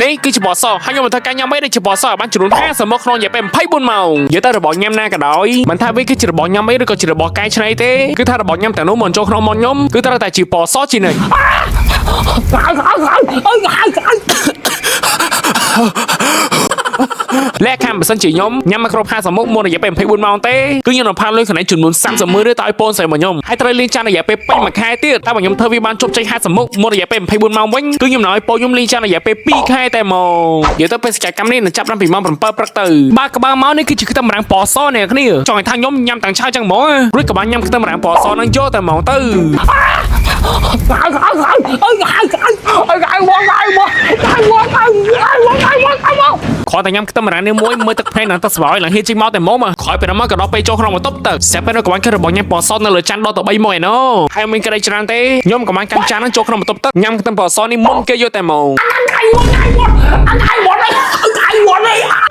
នេះគឺជាពណ៌សហើយខ្ញុំមិនធ្វើការញ៉ាំអីដែលជាពណ៌សឲ្យបានចំនួន50មកក្នុងរយៈពេល24ម៉ោងនិយាយទៅរបស់ញ៉ាំណាក៏ដោយមិនថាវាគឺជារបស់ញ៉ាំអីឬក៏ជារបស់កែច្នៃទេគឺថារបស់ញ៉ាំទាំងនោះមកចូលក្នុងមាត់ខ្ញុំគឺត្រូវតែជាពណ៌សជានិច្ច លក្ខខណ្ឌបើសិនជាខ្ញុំញ៉ាំមកគ្រប់50មុខមុនរយៈពេល24ម៉ោងទេគឺខ្ញុំនឹងផាលុយកន្លែងចំនួន30ម៉ឺនឬទៅឲ្យពូនស្រីមកខ្ញុំហើយត្រូវលេងចានរយៈពេលពេញមួយខែទៀតតែបើខ្ញុំធ្វើវាបានជោគជ័យ50មុខមុនរយៈពេល24ម៉ោងវិញគឺខ្ញុំនឹងឲ្យពូនខ្ញុំលេងចានរយៈពេល2ខែតែមកនិយាយទៅបេសកកម្មនេះនឹងចាប់ពីម៉ោង7ព្រឹកទៅបើក្បាលមកនេះគឺជាខ្ទឹមរាំងពណ៌សអ្នកគ្នាចង់ឲ្យថាខ្ញុំញ៉ាំតាំងឆៅចឹងហ្មងរួចក៏បានញ៉ាំខ្ទឹមរាំងពណ៌សនឹងយកតែហ្មងទៅ គ្រាន់តែញ៉ាំខ្ទឹមរ៉ានេះមួយមើលទឹកភ្នែកនឹងទឹកស្វាយឡើងហៀចេញមកតែមកមកក្រោយពេលនោះមកក៏ដល់ពេលចូលក្នុងបន្ទប់ទឹកស្រាប់ពេលនោះក៏បានឃើញរបស់ញ៉ាំពណ៌សនៅលើចានដល់ទៅ3មកឯណូហើយមានក្តីច្រើនទេខ្ញុំក៏បានកាន់ចានហ្នឹងចូលក្នុងបន្ទប់ទឹកញ៉ាំខ្ទឹមពណ៌សនេះមុនគេយកតែមក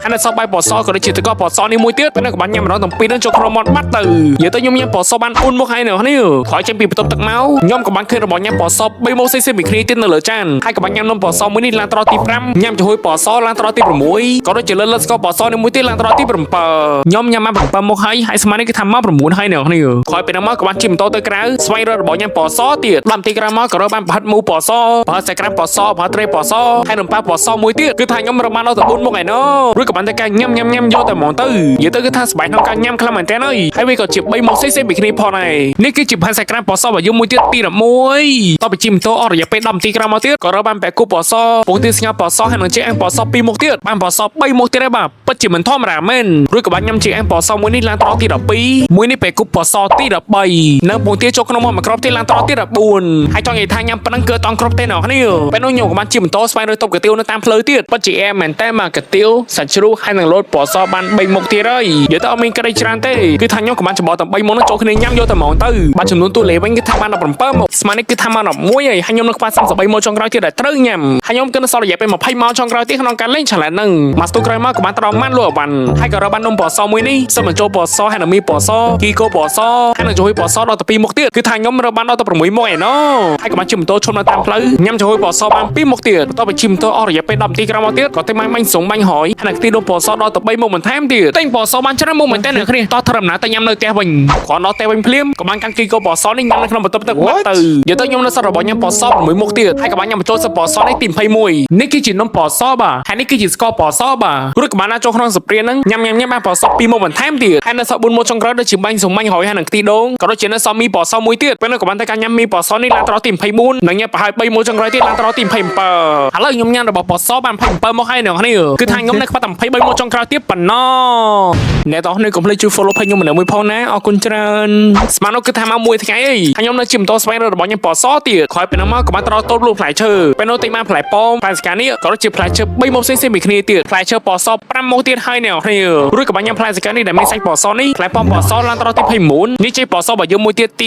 ហើយនៅសល់បាយពណ៌សក៏ដូចជាទឹកកកពណ៌សនេះមួយទៀតពេលនោះក៏បានញ៉ាំម្ដងទាំងពីរហ្នឹងចូលក្នុងមាត់បាត់ទៅនិយាយទៅខ្ញុំញ៉ាំពណ៌សបាន4មុខហើយនៅនេះក្រោយចេញពីបន្ទប់ទឹកមកខ្ញុំក៏បានឃើញរបស់ញ៉ាំពណ៌ស3មុខផ្សេងៗពីគ្នាទៀតនៅលើចានហើយក៏បានញ៉ាំនំពណ៌សមួយនេះឡើងត្រទី5ញ៉ាំចំហុយពណ៌សឡើងត្រទី6ក៏ដូចជាលិតលិតស្ករពណ៌សនេះមួយទៀតឡើងត្រទី7ខ្ញុំញ៉ាំបាន7មុខហើយហើយស្មាននេះគឺថាមក9ហើយនៅនេះក្រោយពេលហ្នឹងមកក៏បានជិះម៉ូតូទៅក្រៅស្វែងរករបស់ញ៉ាំពណ៌សទៀតដល់ទីក្រៅមកក៏រកបានប្រហិតមូពណ៌សប្រហិតសាច់ក្រាមពណ៌សប្រហិតត្រីពណ៌សហើយនំប៉័ងពណ៌សមួយទៀតគឺថាខ្ញុំរកបានដល់ទៅ4មុខឯណោះរួចក៏បានតែការញ៉ាំញ៉ាំញ៉ាំយកតែហ្មងទៅនិយាយទៅគឺថាសប្បាយក្នុងការញ៉ាំខ្លាំងមែនតើហើយហើយវាក៏ជា3មុខផ្សេងៗពីគ្នាផងដែរនេះគឺជាផានសាច់ក្រាមពណ៌សរបស់យើងមួយទៀតទី11តទៅជិះម៉ូតូអស់រយៈពេល10នាទីក្រោយមកទៀតក៏រកបានបែកគូពណ៌សពងទាស្ងោរពណ៌សហើយនឹងជាអាំងពណ៌ស2មុខទៀតបានពណ៌ស3មុខទៀតហើយបាទពិតជាមិនធម្មតាមែនរួចក៏បានញ៉ាំជាអាំងពណ៌សមួយនេះឡើងត្រទី12មួយនេះបែកគូពណ៌សទី13នៅពងទាចូលក្នុងមាត់មួយគ្រាប់ទៀតឡើងត្រទី14ហើយចង់និយាយថាញ៉ាំប៉ុណ្ណឹងគឺអត់តង់គ្រប់ទេអ្នកគ្នាពេលនោះខ្ញុំក៏បានជិះម៉ូតូស្វែងរកតុបកាទៀវនៅតាមផ្លូវទៀតពិតជាអែមែនតើមកកាទៀវសាច់ជ្រូកហើយនឹងលោតពណ៌សបាន3មុខទៀតហើយនិយាយទៅអត់មានក្តីច្រើនទេគឺថាខ្ញុំក៏បានច្បល់ទាំង3មុខនោះចូលគ្នាញ៉ាំយកតែហ្មងទៅបាទចំនួនតួលេខវិញគឺថាបាន17មុខស្មាននេះគឺថាបាន11ហើយហើយខ្ញុំនៅខ្វះ33មុខចុងក្រោយទៀតដែលត្រូវញ៉ាំហើយខ្ញុំគឺនៅសល់រយៈពេល20ម៉ោងចុងក្រោយទៀតក្នុងការលេង challenge ហ្នឹងមកស្ទូក្រោយមកក៏បានត្រង់ម៉ាន់លក់អវ៉ាន់ហើយក៏រកបាននំពណ៌សមួយនេះសិមបញ្ចូលពណ៌សហើយនឹងមីពណ៌សគីកូពណ៌សហើយនឹងចំហុយពណ៌សដល់ទៅ2មុខទៀតគឺថាខ្ញុំរកបានដល់ទៅ6មុខឯណោះហើយក៏បានជិះម៉ូតូឈប់នៅតាមផ្លូវញ៉ាំចំហុយពណ៌សបាន2មុខទៀតបន្ទាប់ពីជិះម៉ូតូអស់រយៈពេល10នាទីក្រោយមកទៀតក៏ទៅម៉ាញ់បាញ់សុងបាញ់ហើយហើយនឹងខ្ទិះដូងពណ៌សដល់ទៅ3មុខបន្ថែមទៀតទិញពណ៌សបានច្រើនមុខមែនតើអ្នកគ្នាតោះធ្វើដំណើរទៅញ៉ាំនៅផ្ទះវិញគ្រាន់ដល់ផ្ទះវិញភ្លាមក៏បានកាន់គីកូពណ៌សនេះញ៉ាំនៅក្នុងបន្ទប់ទឹកបាត់ទៅនិយាយទៅខ្ញុំនៅសល់របស់ញ៉ាំពណ៌ស6មុខទៀតហើយក៏បានញ៉ាំបញ្ចូលសិបពណ៌សនេះទី21នេះគឺជានំពណ៌សបាទហើយនេះគឺជាស្ករពណ៌សបាទរួចក៏បានដាក់ចូលក្នុងស្ព្រានហ្នឹងញ៉ាំញ៉ាំញ៉ាំបានពណ៌ស2មុខបន្ថែមទៀតហើយនៅសល់4មុខចុងក្រោយដូចជាបាញ់សុំបាញ់ហើយហើយនឹងខ្ទិះដូងក៏ដូចជានៅសល់មីពណ៌សមួយទៀតពេលនោះក៏បានតែការញ៉ាំមីពណ៌សនេះឡើងត្រទី24និងញ៉ាំប្រហែល3មុខចុងក្រោយទៀតឡើងត្រទី27ឥឡូវខ្ញុំញ៉ាំរបស់ពណ៌សបាន27មុខហើយអ្នកគ្នាគឺថាខ្ញុំនៅខ្វះតែ23មុខចុងក្រោយទៀតប៉ុណ្ណោះអ្នកទាំងអស់គ្នាកុំភ្លេចជួយ follow page ខ្ញុំម្នាក់មួយផងណាអរគុណច្រើនស្មាននោះគឺថាមកមួយថ្ងៃអីហើយខ្ញុំនៅជិះម៉ូតូស្វែងរករបស់ញ៉ាំពណ៌សទៀតក្រោយពេលនោះមកក៏បានត្រតូបលក់ផ្លែឈើពេលនោះទិញបានផ្លែប៉ោមផ្លែស្កានេះក៏ដូចជាផ្លែឈើ3មុខផ្សេងៗពីគ្នាទៀតផ្លែឈើពណ៌ស5មុខទៀតហើយអ្នកគ្នារួចក៏បានញ៉ាំផ្លែស្កានេះដែលមានសាច់ពណ៌សនេះផ្លែប៉ោមពណ៌សឡើងត្រទី29នេះជាពណ៌សរបស់យើងមួយទៀតទី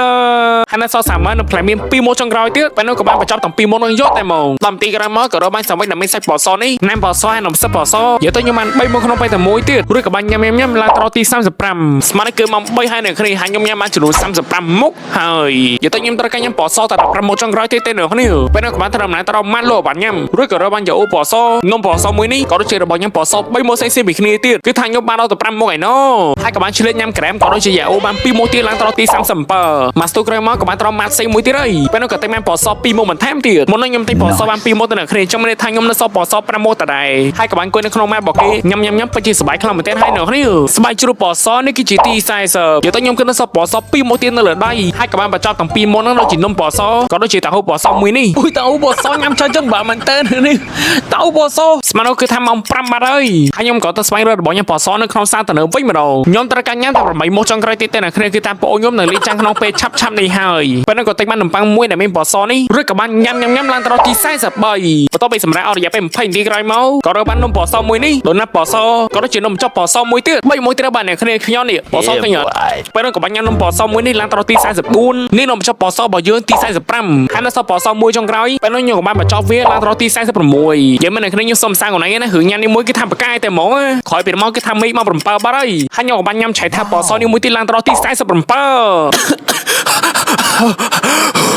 30ហើយនៅសល់30នៅផ្លែមាន2មុខចុងក្រោយទៀតពេលនោះក៏បានបញ្ចប់ទាំង2មុខនឹងយកតែមកដល់ទីក្រោយមកក៏រកបានសាវិចដែលមានសាច់ពណ៌សនេះណែមពណ៌សហើយនំសិបពណ៌សនិយាយទៅខ្ញុំបាន3មុខក្នុងពេលតែមួយទៀតរួចក៏បានញ៉ាំញ៉ាំញ៉ាំឡើងត្រទី35ស្មានគឺម៉ោង3ហើយនៅគ្នាហើយខ្ញុំញ៉ាំបានចំនួន35មុខហើយនិយាយទៅខ្ញុំត្រូវការញ៉ាំពណ៌សតែ15មុខចុងក្រោយទៀតទេនៅគ្នាពេលនោះក៏បានធ្វើដំណើរទៅដល់ម៉ាត់លោកបានញ៉ាំរួចក៏រកបានយ៉ាអូពណ៌សនំពណ៌សមួយនេះក៏ដូចជារបស់ញ៉ាំពណ៌ស3មុខផ្សេងៗពីគ្នាទៀតគឺថាខ្ញុំបានដល់ទៅ5មុខឯណោះហើយក៏បានឆ្លៀតញ៉ាំក្រែមក៏ដូចជាយ៉ាអូបាន2មុខទៀតឡើងដល់ទី37ម៉ាស្ទូក្រោយមកក៏បានត្រង់ម៉ាត់ផ្សេងមួយទៀតហើយពេលនោះក៏តែបានពណ៌ស2មុខបន្ថែមទៀតមុននោះខ្ញុំទិញពណ៌សបាន2មុខទៅនៅគ្នាចង់មានន័យថាខ្ញុំនៅសល់ពណ៌ស5មុខតដែរហើយក៏បានអង្គុយនៅក្នុងម៉ាត់របស់គេញ៉ាំញ៉ាំញ៉ាំពិតជាសប្បាយខ្លាំងមែនទែនហើយនៅគ្នាស្បែកជ្រូកពណ៌សនេះគឺជាទី40និយាយទៅខ្ញុំគឺនៅសល់ពណ៌ស2មុខទៀតនៅលើដៃហើយក៏បានបញ្ចប់ទាំង2មុខហ្នឹងដូចជានំពណ៌សក៏ដូចជាតាហ៊ូពណ៌សមួយនេះអុយតាហ៊ូពណ៌សញ៉ាំច្រើនចឹងបាក់មែនទែននេះតាហ៊ូពណ៌សស្មាននោះគឺថាម៉ោង5បាត់ហើយហើយខ្ញុំក៏ទៅស្វែងរករបស់ញ៉ាំពណ៌សនៅក្នុងសាទំនើបវិញម្ដងខ្ញុំត្រូវការញ៉ាំតែ8មុខចុងក្រោយទៀតទេនៅគ្នាគឺតាមប្អូនខ្ញុំនៅលេងចាំងក្នុងពេលឆាប់ឆាប់នេះហើយពេលនោះក៏ទិញបាននំប៉័ងមួយដែលមានពណ៌សនេះរួចក៏បានញ៉ាំញ៉ាំញ៉ាំឡើងទៅដល់ទី43បន្ទាប់ពីសម្រាប់អស់រយៈពេល20នាទីក្រោយមកក៏រកបាននំពណ៌សមួយនេះដូណាត់ពណ៌សក៏ដូចជានំចុកពណ៌សមួយទៀត3មួយទៀតបាទអ្នកគ្នាខ្ញុំនេះពណ៌សឃើញអត់ពេលនោះក៏បានញ៉ាំនំពណ៌សមួយនេះឡើងទៅដល់ទី44នេះនំចុកពណ៌សរបស់យើងទី45ហើយនៅសល់ពណ៌សមួយចុងក្រោយពេលនោះខ្ញុំក៏បានបញ្ចប់វាឡើងទៅដល់ទី46និយាយមិនអ្នកគ្នាខ្ញុំសុំសាំងខ្លួនឯងណារឿងញ៉ាំនេះមួយគឺថាបកាយតែហ្មងក្រោយពីមកគឺថាមេឃមក7បាត់ហើយហើយខ្ញុំក៏បានញ៉ាំឆៃថាពណ៌សនេះមួយទៀតឡើងទៅដល់ទី47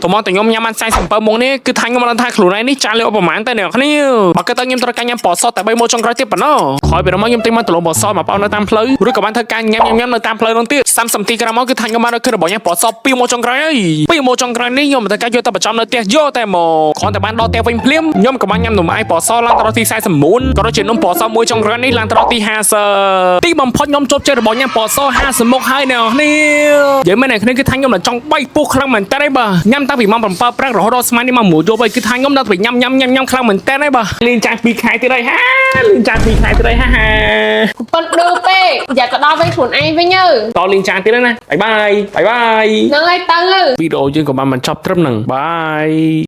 តមកតែខ្ញុំញ៉ាំបាន47មុខនេះគឺថាខ្ញុំមិនដឹងថាខ្លួនឯងនេះចានលេខប្រហែលតែអ្នកគ្នាបើគិតទៅខ្ញុំត្រូវការញ៉ាំពណ៌សតែ3មុខចុងក្រោយទៀតប៉ុណ្ណោះក្រោយពីនោះមកខ្ញុំទិញមកដលងពណ៌សមកប៉ោនៅតាមផ្លូវឬក៏បានធ្វើការញ៉ាំញ៉ាំញ៉ាំនៅតាមផ្លូវនោះទៀត30នាទីក្រោយមកគឺថាខ្ញុំបានរកឃើញរបស់ញ៉ាំពណ៌ស2មុខចុងក្រោយហើយ2មុខចុងក្រោយនេះខ្ញុំមិនត្រូវការយកទៅបញ្ចំនៅផ្ទះយកតែមកគ្រាន់តែបានដល់ផ្ទះវិញភ្លាមខ្ញុំក៏បានញ៉ាំនំអាយពណ៌សឡើងទៅដល់ទី49ក៏ដូចជានំពណ៌សមួយចុងក្រោយនេះឡើងទៅដល់ទី50ទីបំផុតខ្ញុំជោគជ័យរបស់ញ៉ាំពណ៌ស50មុខហើយអ្នកគ្នានិយាយមែនអ្នកគ្នាគឺថាខ្ញុំនឹងចង់បែកពោះខ្លាំងមែនតើបាទញ៉ាំតាំងពីម៉ោង7ព្រឹករហូតដល់ស្មាននេះម៉ោង1យប់ហើយគឺថាខ្ញុំដល់ទៅញ៉ាំញ៉ាំញ៉ាំញ៉ាំខ្លាំងមែនតើបាទលេងចាស់2ខែទៀតហើយហាលេងចាស់2ខែទៀតហើយហាហា ប៉ុនឌឺពេកយ៉ាទៅដល់វិញខ្លួនឯងវិញទៅ តលេងចាស់ទៀតហើយណាបាយបាយបាយបាយ ហ្នឹងហើយទៅ វីដេអូយើងក៏បានបញ្ចប់ត្រឹមហ្នឹងបាយ។